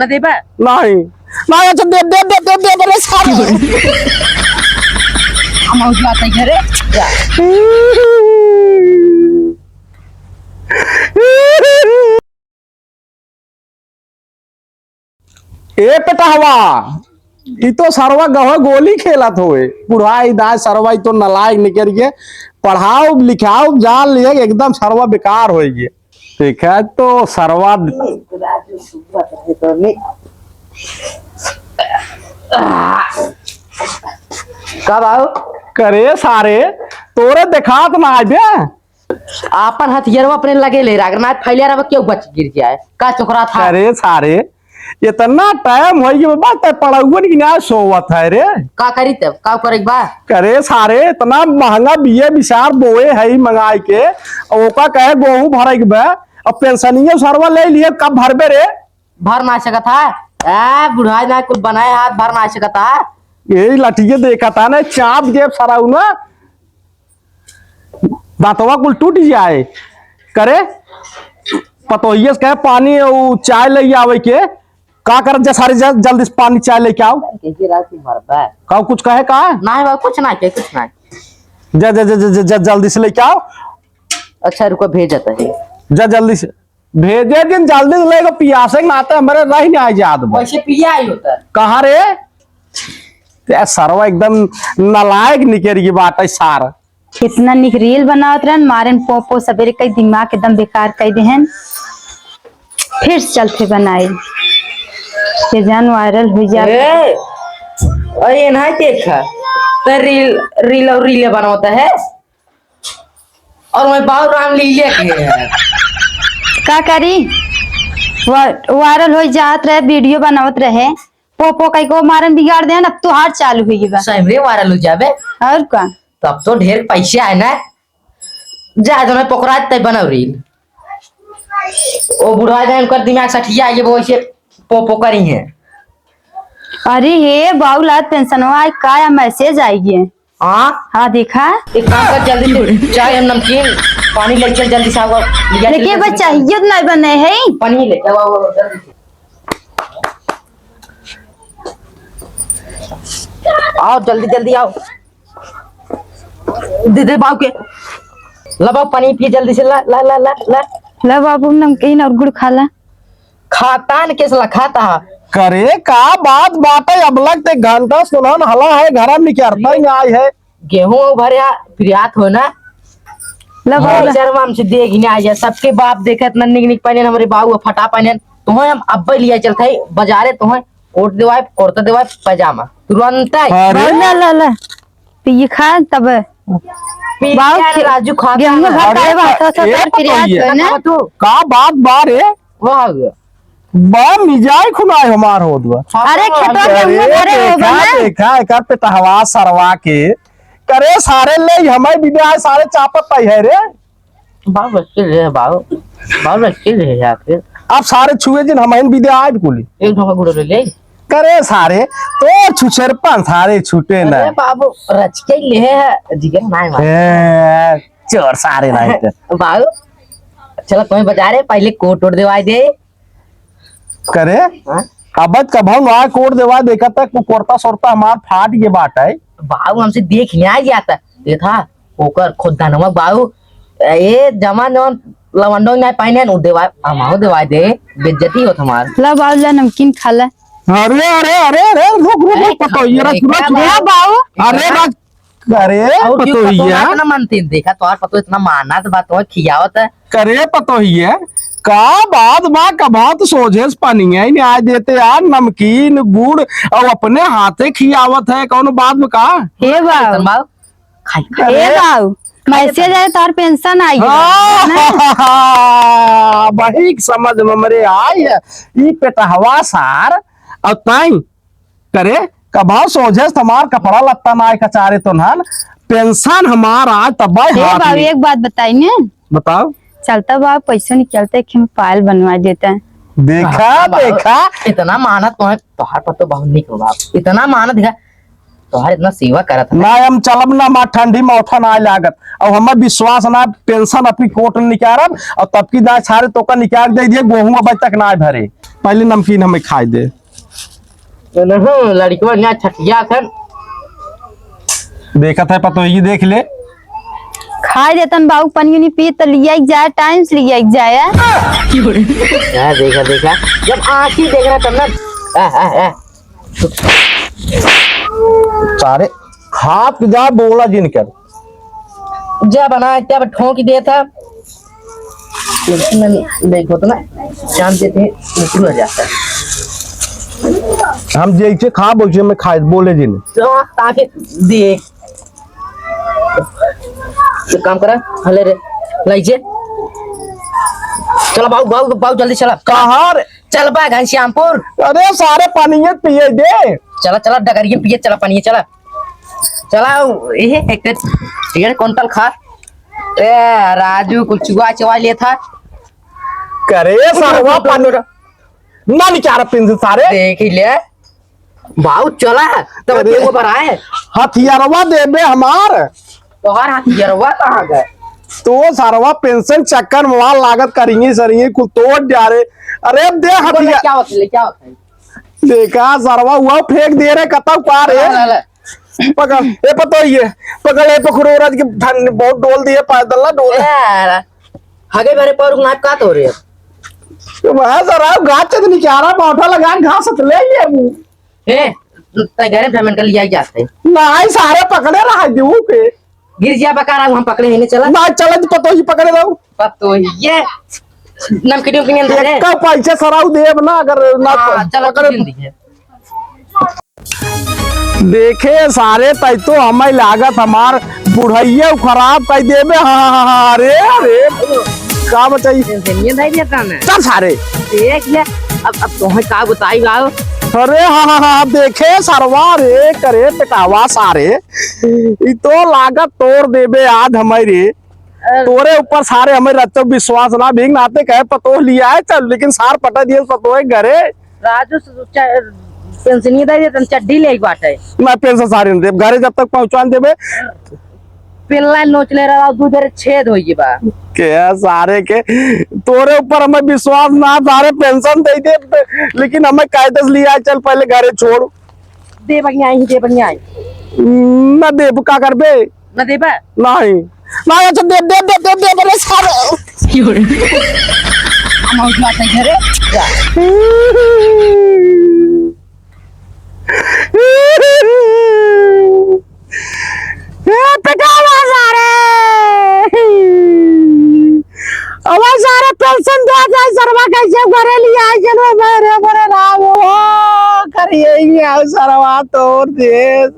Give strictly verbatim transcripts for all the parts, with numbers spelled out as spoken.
ना देबा? नहीं। नहीं, अच्छा, दे, दे, दे, दे, दे, बोले सारे। हम आउट बात है घरे। जा। ए पेटहवा, ई तो सरवा गवा गोली खेलत होए। बुढ़ाई दाय सरवा, ई तो नलायक निकर के पढ़ाओ लिखाओ जान लिए, एकदम सरवा बेकार होई गे। ठीक है, तो सरवा का बाऊ? करे सारे, तोरे देखात ना आबे। आपन हथियारवा अपने लगे ले रहा, अगर ना फैलिया रहा, क्यों बच गिर जाए? का चोकरा था? अरे सारे, इतना टाइम हो गया बा, ते पड़ौवन की ना सोवत है रे। का करी तब? का करे के बा? अरे सारे, इतना महंगा बिये बिसार बोए है मंगाई के, और ओका कहे गोहूं भरे के बा, अब पेंशनिया सरवा ले लिए, कब भरबे रे? भर ना सकत है। ए, बुढ़ाई ना कुल बनाए हाथ भर ना सकत है। यही लठिए देखा था ना, चाप जेब सराऊ ना, दांतवा कुल टूट जाए। करे, पतोहिए से कहे पानी, उ चाय ले आवे के, का करत जा सारे, जा, जल्दी से पानी चाय लेके आओ। कैसे रात की मरदा है? का कुछ कहे का? नहीं बाबू, कुछ ना कहे, कुछ ना। जा, जा, जा, जा, जा, जा, जल्दी से लेके आओ। अच्छा, रुको, भेज जाता है। जा, जल्दी से। भेजे दिन जल्दी से लेके, पियासे के नाते हमरे रह नहीं आए जात बा। वैसे पिया ही होता है। कहाँ रे? ते सरवा एकदम नलायक निकरी बाटे सार। इतना निक reel बनावत रहन, मारेन पोपो सबेरे कई दिमाग एकदम बेकार कई देहन। फिर से चलते बनाई, ये जान viral हो जाए। ए, अरे एनहा देखा, तो reel, reel और reel बनावता है। और मैं बाबू रामलीला के है। का करी? वा-, viral हो जात रहे, video बनावत रहे, पोपो कई को मारन बिगाड़ देहन, अब तोहार चालू हुई बा। सही में viral हो जाबे। और का? तब तो ढेर पैसे आए ना। जा, जो मैं पकड़ा ते बनाओ reel। ओ बुढ़वा जाए, उनकर दिमाग सठिया, ये वो ऐसे पोपो करी है। अरे हे बाबूलाल, पेंशनवा आई का या message आई है? हाँ? हाँ, देखा। एक काम कर, जल्दी से चाय और नमकीन, पानी ले चल, जल्दी से आओ, लिया चल, लेकिन जल्दी बस से। चाहिए तो नहीं बने है। पानी ले, आओ, आओ, जल्दी से। आओ, जल्दी, जल्दी आओ। दे दे बाबू के। ला बाबू, पानी पी जल्दी से, ला, ला, ला, ला, ला। ला बाबू, नमकीन और गुड़ खा ला। खाता न केस लखाता। करे का बात बाटे, अब लग ते घंटा सुनन हला है, घर में निकरता ही आई है। गेहूं भरे पिरियात हो ना। ला बाबू, ला। चरवा हमसे देख ही ना आया, सबके बाप देखे इतना निक निक पहने, हमरे बाबू फटा पहने। तुम्हें हम अब्बे लिया चलते है बाजारे, तुम्हें कोट देवाए, कुर्ता देवाए, पैजामा तुरंत ही। अरे। ला, ला, ला। तो ये खा तब। पी बाबू क्या खे-, राजू खा गेहूं क्या? भर अरे, खाए बा, तो सब ए, पिरियात बताइए। है ना। का बात बा रे? वाह। बा मिजाज खुनाए हमार होत बा। अरे, खेतवा में अरे, गेहूं भरे हो देखा, बना। देखा, एकर पेटहवा सरवा के। करे सारे ले, हमें भी दे आए, सारे चापत पाई है रे। बाबू बच्चे रहे, बाबू। बाबू बच्चे रहे आखिर। आप सारे छुए जिन, हम भी दे आए कुली। एक धोखा गुड़ ले ले। करे सारे, तो छुछरपन सारे छूटे ना। अरे बाबू, रच के ले है, जिगर नाय मार। ए, चोर सारे नाय तो। बाबू, चला तुम्हें बजा रहे, पहले कोट ओट देवाई दे। करे? हाँ? अब कभौ ना कोट देवा, देखा तक वो कुर्ता सोरता हमार फाट के बाट है। बाबू हमसे देख नहीं आ गया था, देखा, ओकर खुद धनवा बाबू, ए, जमा जवन लवंडो नहीं पाइने, उ देवा, हमारो देवा दे, बेइज्जती होत हमार। ला बाबू, ला नमकीन खा ला। अरे, अरे, अरे, अरे, रुक, रुक, अरे, रुक, पतोहिया, अरे, रुक, रुक, क्या रुक। बाबू? अरे, रुक, अरे, और क्यों पतोहिया। पतोहिया इतना मानते हैं? देखा, तोहार पतोह इतना मानत बा, तोहे खियावत है। करे पतोहिया, का बात बा, कभौ तो सोझे से पनिया ही नहीं आए देते यार, नमकीन, गुड़, और अपने हाथे खियावत है, कौन बात में का? हे बाबू। खाई, खाई। ए बाऊ, message आए, तोहर पेंशन आई है। हाँ, वही समझ में हमरे आई है। ई पेटहवा सार, और ताई करे, कभौ सोझे से हमार कपड़ा लत्ता ना आए कचारे तो नहन, पेंशन हमार आज तब ए हाथ बाऊ, में। एक बात बताई ने। बताओ। चलता बाऊ, पैसों निकलते कि हम पायल बनवा देते हैं। देखा, हाँ, बाऊ, देखा। इतना मानत तो है, तोहार पर तो बहुत निक हो बाऊ। इतना मानत है, तोहार इतना सेवा करत है। ना, हम चलब ना, हमार ठंडी मौठा ना लागत। अब हमें विश्वास ना, पेंशन अपनी कोट निकारब, और तब की दाय सारे तोका निकार दे दिए, गोहूं अब तक ना भरे। पहले नमकीन हमें खाए दे। नहीं, लड़कवा यहाँ छठिया सन। देखत है पतोही, देख ले। खाए देतन बाबू, पनियो नहीं पी, तो लिया ही जाए, टाइम से लिया ही जाए। क्या देखा, देखा? जब आँखी देख रहा तब ना। आ, आ, आ। सारे खात जा, बोला जिन कर। जा बना, क्या ठोंक दे था। लेकिन देखो तो ना, जानते थे, निकल जाता है। हम जैसे खा, वैसे में खाए, बोले जिन। तो ताकि देख। एक काम करा, हले रे, लाई जे। चला बाऊ, बाऊ, बाऊ, जल्दी चला। कहाँ रे? चल बा घनश्यामपुर। अरे सारे पानिये पिए दे। चला, चला, डगरिये पिए, चला, पानिये, चला। चला, ये एक डेढ़ कुंटल खा। ए, राजू, कुछ चुआ चुआ ले था। करे सारवा पानी। ना निकाल पेंशन सारे। देख ही ले। बाऊ चला, तब अरे। के वो भराए। हथियारवा देबे हमार। तोहार हथियारवा कहाँ गए? तो सरवा पेंशन चक्कर में वहाँ लागत करिए सरिए कुल तोड़ जा रे। अरे दे तो ले हथियार। क्या होता है, ले क्या होता है? देखा सरवा हुआ फेंक दे रे, कतौ का रे। ला, ला, ला। पकड़, ए पतोहिए, पकड़ ए पकड़ो राज के धन बहुत डोल दिए, पैदल ना डोल। ए, हगे भरे पर नाक का तो रे। तो वहाँ सरवा गाछ से निकाला, बाउठा लगा, घास से ले लिए वो। ए, तै घरे में पेमेंट कर लिया जात है। नाहीं, सारे पकड़े रहा देऊ के। गिर जिया बका रहा, हम पकड़े ही नहीं चला। ना चले तो पतोही पकड़े रहू। पतोही ये नमकीन उमकीन दे दे। का पैसा सराऊ देब ना, अगर ना हाँ, प-, चलो, पकड़े। तू दिन दिखे। देखे सारे, तै तो हमें लागत हमार बुढ़ैया खराब कर देबे। हाँ, हाँ, हाँ, हाँ, अरे, अरे, का बताई? टेंशन ये नहीं देता मैं। चल सारे। देख ले, अब, अब तुम्हें का बताई बाबू? अरे हाँ, हाँ, हाँ, देखे सरवा रे, करे पेटावा सारे, ई तो लागत तोड़ देबे आज हमारे। अरे। तोरे ऊपर सारे हमें रत्तो विश्वास ना, भीख नाते कहे पतोह लिया है, चल, लेकिन सार पटा दिए पतोह है घरे। राजू से च-, पेंशनिया दे दे, तन चड्डी ले एक बाटे। ना पेंशन सारे न देब, घरे जब तक पहुँचवा न देबे। पेल्ला नोच ले रहा, दू जरे छेद होई बा। के सारे के, तोरे ऊपर हमें विश्वास ना, सारे पेंशन दे दे, लेकिन हमें कायदे से लिया, चल पहले घरे छोड़। दे बढ़िया आई, दे बढ़िया आई। ना देब, का करबे? ना देबा? नहीं। नहीं, अच्छा, देब, देब, देब, देब, देब, अरे सारे। हम आउट मारते हैं घरे। जा। ए, पिटावा सारे। अबे सारे पेंशन दे जाए, सरवा कैसे घरे लिया है, जनो मेरे, मेरे राम हो, करिए ही आओ, सरवा तोड़ दे।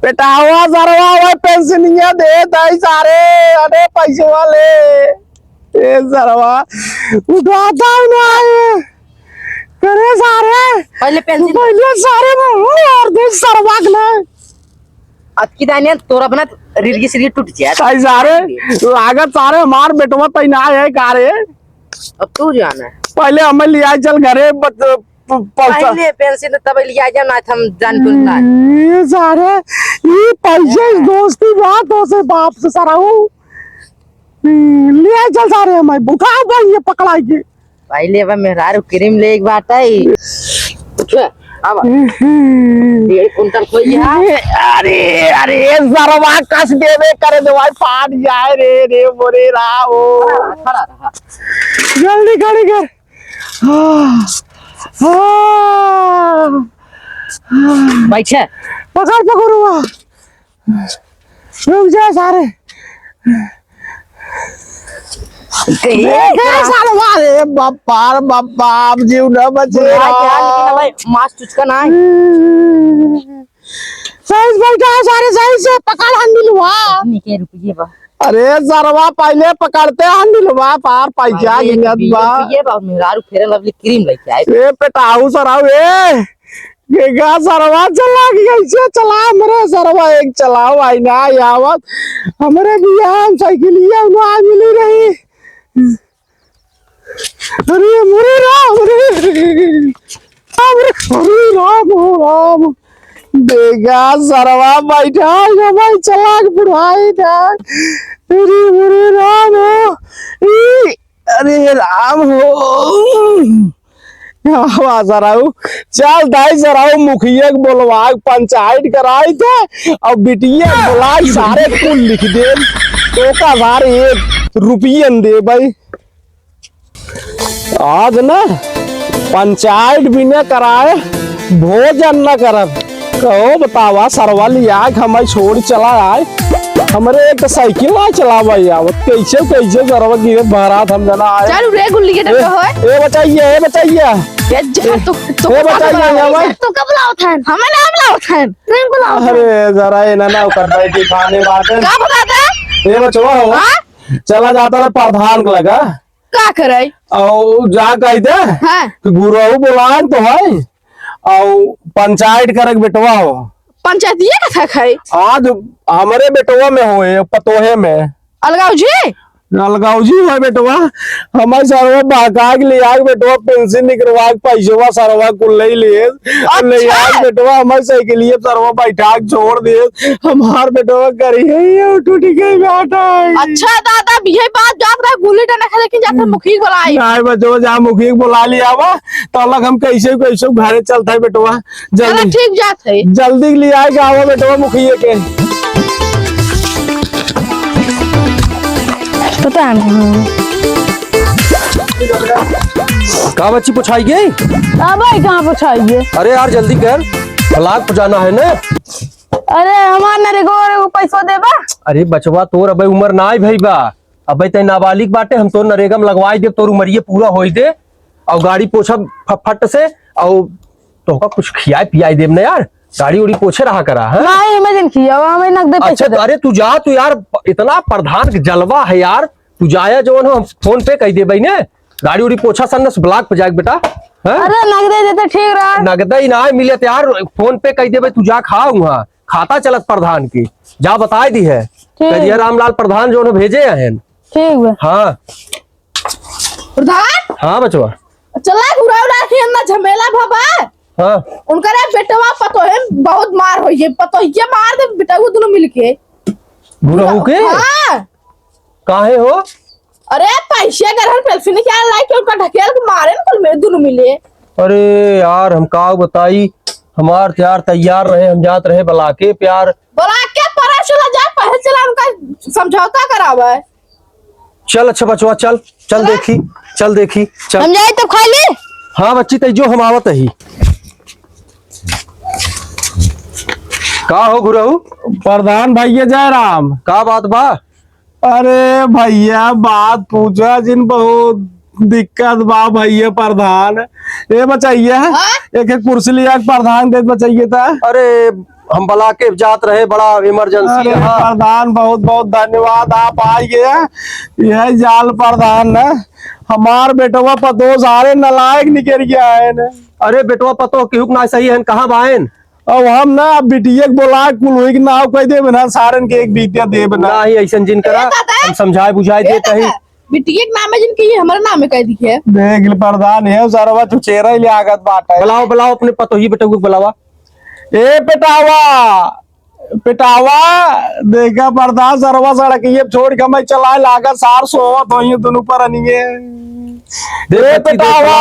पिटावा सरवा, वो पेंशनिया दे दाई सारे, अरे पैसवा ले। ए सरवा, उठाता ही ना है। करे सारे। पहले पेंशन। पहले सारे में हूँ और दे सरवा के ना। अतकी दाने तोरा बना रिरगी सिरगी टूट जाए। ताई सारे, लागत सारे हमार बेटवा तई ना है का रे? अब तू जाना है। पहले हमें लिया चल घरे, बत-, प-, पैसा। पहले पेंशन तब लिया जा ना, हम जान तो ना। ये सारे, ये पैसे हाँ। दोस्ती बात हो से बाप से सराऊ। लिया चल सारे हमें, उठा भाई ये पकड़ा के। पहले अब मेहरारू क्रीम ले एक बात आई। उठे, अब। हम्म। डेढ़ कुंटल खोई है। अरे, अरे, सरवा कस देवे करे दवाई फाट जाए रे, रे मोरे राम। खड़ा रहा, खड़ा रहा। जल्दी खड़ी कर। हाँ, हाँ। बैठे। पकड़, पकड़ुआ। रुक जा सारे। ए, देख रे सालवा रे, बापा रे बापा, अब जीव न बचे। बुला के आ, लेकिन हमारे मांस चुचका ना है। सही से बैठा है सारे, सही से पकड़ handle हुआ। इतनी के रुपये बा। अरे सरवा, पहले पकड़ते handle हुआ, पार पैसा पहले गिनत रुपये, बा। रुपये बा, मेहरारू Fair and Lovely क्रीम लेके आए। ए पेटाऊ सराऊ, ए। के गा सरवा चला के कैसे चला, हमरे सरवा एक चलाओ, आई ना आवत। हमरे बियाह में साइकिलिया ना मिली रही। अरे, हमरे राम रे। हमरे, अरे राम हो राम। देखा सरवा बैठा है भाई, चलाक बुढ़ाई था। अरे, अरे राम हो, ई, अरे राम हो। आवा सराऊ, चल दाई सराऊ, मुखिया के बोलवा के पंचायत कराई थे, और बिटिया के बोला के सारे कुल लिख दे, तो का सारे एक रुपया न दे भाई। आज ना पंचायत बिना कराए भोजन न करब। कहो बतावा, सरवा लिया के हमारे छोड़ चला आए। हमरे एक तो साइकिल ना चलावा आवत, कैसे कैसे सरवा गिरे बहरात हम जना आए। चल रे गुल्ली के ए, डब्बा होए। ए बचाइए, ए बचाइए। ये जा, ए, तू, तू ए कब बचाइए, बुलावत है? भाई। तू कब बुलावत है? हमें ना बुलावत है। तुम बुलावत है। अरे जरा ये ना ना कर बैठी खाने बात है। का बुलावत है? ए बचवा हो। हाँ? चला जाता है प्रधान के लगा। का करे? और जा कह दे हाँ। कि गुरहू बोलान तो है, और पंचायत करक बेटवा हो। पंचायतिये का था खाई? आज हमरे बेटवा में होए, पतोहे में। अलगाव जी? अलगाव जी होए बेटवा, हमारे सरवा बहका के ले आके बेटवा पेंशन निकलवा के पैसवा सरवा कुल ले लिए। अच्छा। ले आके बेटवा हमारे साइकिलिए सरवा बैठा के छोड़ दिए। हमार बेटवा करी है, ये टूटी गई बेटा है। अच्छा दादा, अब यही बात जात रहा गुल्ली डंडा खेले, लेकिन जाते हम्म। मुखी के बुलाई। नहीं बचवा, जा मुखी के बुला लिया बा, तो अलग हम कैसे कैसे घरे चलता है बेटवा। चला जल्दी, ठीक जात है। जल्दी ले आए गाँव बेटवा मुखिया के। पता नहीं। का बच्ची पुछाई गई? अब भाई कहाँ पुछाई गई? अरे यार जल्दी कर, ब्लाक पर जाना है ना। अरे हमार नरेगो रे वो पैसवा देबा? अरे बचवा तोर अबे उम्र ना आई भई बा, अबे तै नाबालिग बाटे, हम तोर नरेगा में लगवाई देब, तोर उमरिये पूरा होई दे, और गाड़ी पोछब फ-, फट से, और तोहका कुछ खियाए पियाए देब ना यार, गाड़ी उड़ी पोछे रहा करा, हैं? नहीं, हमें जिन खियावा, हमें नगदे पैसे अच्छा, दे। अरे तू जा, तू यार, इतना प्रधान के जलवा है यार, तू जाया जवन हो, हम फोन पे कह देबे ने, गाड़ी उड़ी पोछा सन्नस ब्लॉक पे जाके बेटा, हैं? अरे नगदे देते ठीक रहा। नगदे ही ना मिलत यार, फोन पे कह देबे, तू जा खा वहाँ, खाता चलत प्रधान की, जा बताए दी है। ठीक। कह दिया रामलाल प्रधान जवन भेजे हैं। ठीक बा। हाँ। प्रधान? हाँ बचवा। चला घुरावला के अंदर झमेला भवा। हाँ। उनकरे बेटवा पतोहे बहुत मार होई है, पतोहिया मार दे बेटवा दोनों मिलके। घुराऊ के? हाँ। काहे हो? अरे पैसे गरहन पेल्सिन क्या लाई के उनका ढकेल के मारे न कुल मेरे दोनों मिले। अरे यार हम का बताई, हमार प्यार तैयार रहे, हम जात रहे बलाके प्यार। बलाके परा चला जा, पहले चला उनका समझौता करावे। चल अच्छा बचवा, चल, चल देखी, चल देखी, चल। हम जाई तब खाई ली। हाँ बच्ची, तै जो हम आवत ही। का हो घुरहू? प्रधान भैया जय राम। का बात बा? अरे भैया, बात पूछा जिन, बहुत दिक्कत बा भैया प्रधान। ए बचैया, हाँ? एक, एक कुर्सी लिया के प्रधान दे बचैया ता। अरे हम बलाके जात रहे, बड़ा इमरजेंसी अरे रहा। प्रधान, बहुत बहुत धन्यवाद, आप आ गया। यह जाल प्रधान न, हमार बेटवा पतोह सारे नलायक निकल गया है न। अरे बेटवा पतोह केहू के ना सही है, कहाँ बाएन? अब हम ना, अब बिटिया के बोला, कुल होई के नाव कह देबे ना, सारन के एक बिटिया देबे ना। ना ही ऐसन जिन करा, ए दादा! हम समझाए बुझाए ए देत ही। दादा! बिटिया के नाम है जिनके, ये हमारा नाम है कह दिखे। देख ले प्रधान, ये सरवा चुचेरा ही ले आगत बाटे। बुलाओ, बुलाओ अपने पतोही बेटऊ के बुलावा। ए पेटावा, पेटावा, देखा प्रधान सरवा सड़क ये छोड़ के मैं चलाए लागा, सार सोवत होइए दोनों पर अनिए। देख ए बच्ची, देख पेटावा,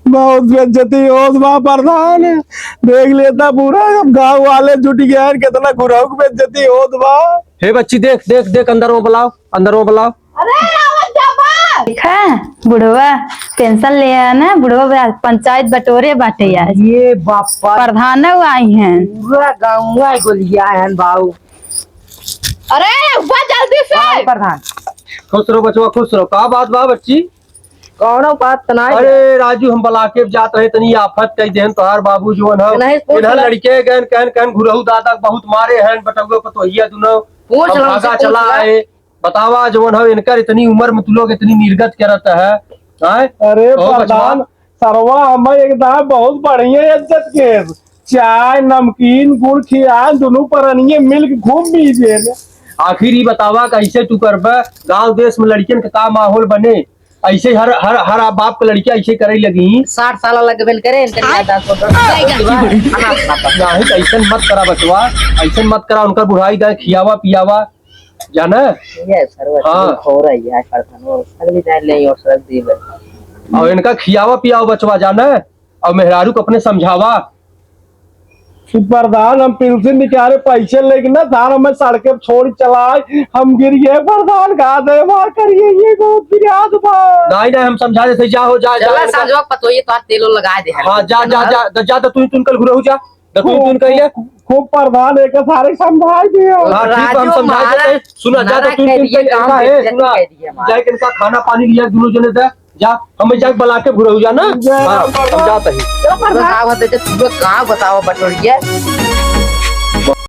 बहुत बेइज्जती होत बा प्रधान। देख लेता पूरा, अब गाँव वाले जुट गए हैं, कितना गुरहु के बेइज्जती होत बा। हे बच्ची, देख, देख, देख, अंदर में बुलाओ, अंदर में बुलाओ। अरे, आवत जा बा। देखा, बुढ़वा पेंशन ले आया ना, बुढ़वा बा-, पंचायत बटोरे बाटे आज। ये बापा। प्रधान आई हैं। पूरा गाँव गोलिया है बाऊ। अरे, हुआ जल्दी से। हाँ, प्रधान। खुश रहो बचवा, खुश रहो। का बात बा बच्ची? कौनो बात त नाहीं। अरे राजू, हम बलाके जात रहे, तनी आफत कई देहन तोहार बाबू जवन हव। नहीं, पूछ इन्हन ले। लड़के गएन, कहन, कहन घुरहू दादा बहुत मारे हैं, बटउआ पतोहिया दुनो। पूछ हम ले, भागा पूछ चला ले। आए। बतावा जवन हव, इनकर इतनी उम्र में तू लोग इतनी निर्गत करत है। आए? अरे कहो प्रधान, बचवा। सरवा हमें एकदम बहुत बढ़िया इज्जत के। चाय, नमकीन, गुड़ खियाए, दुनो परनिये मिल के खूब मीजे। आखिर ई बतावा, कैसे तू करबे? गांव देश में लड़कियन के का माहौल बने? ऐसे हर, हर, हर बाप के लड़कियां ऐसे करे लगी। साठ साल लगबे न करे, इनकर याददाश्त हो गई। नहीं, तो ऐसन मत करा बचवा, ऐसन मत करा, उनका बुढ़ाई दे, खियावा पियावा, जाना? ये सरवा हाँ। हो रही है, प्रधान, वो सगली जान ले और सड़क दी बस। और इनका खियावा पियावा बचवा, जाना? और मेहरारू को अपने समझावा। प्रधान, हम पेंशन निकाले पैसे लेके ना, सार हमें सड़के पे छोड़ चला आए, हम गिर गए प्रधान, का दे मार करिए, ये बहुत फिरियाद बा। नहीं, नहीं, हम समझा देते, जा हो, जा, जा, चला, इनका सांझवा पतोहिए तोहार तेल उल लगा दे। हाँ, जा, जा, जा, जा, जा, तो तू, तू कल घुरहु जा, तो तू, तू कहिए। खूब प्रधान, एक सारे समझा दियो। हाँ, ठीक बा, हम राजू समझा देते। महाराज सुना, जा, तो नारा तू, कह तू दिए, कहिए, गाँव इनका के है, इज्जत सुना, कह दिए, जा, एक इनका खाना पानी लिया, दोनों जने दे। जा, हमें जाके बलाके घुरहु जा ना। जा, हाँ, हम जाते ही। चलो, प्रधान। का होते, जब पूरा गाँव बताओ बटोरिया।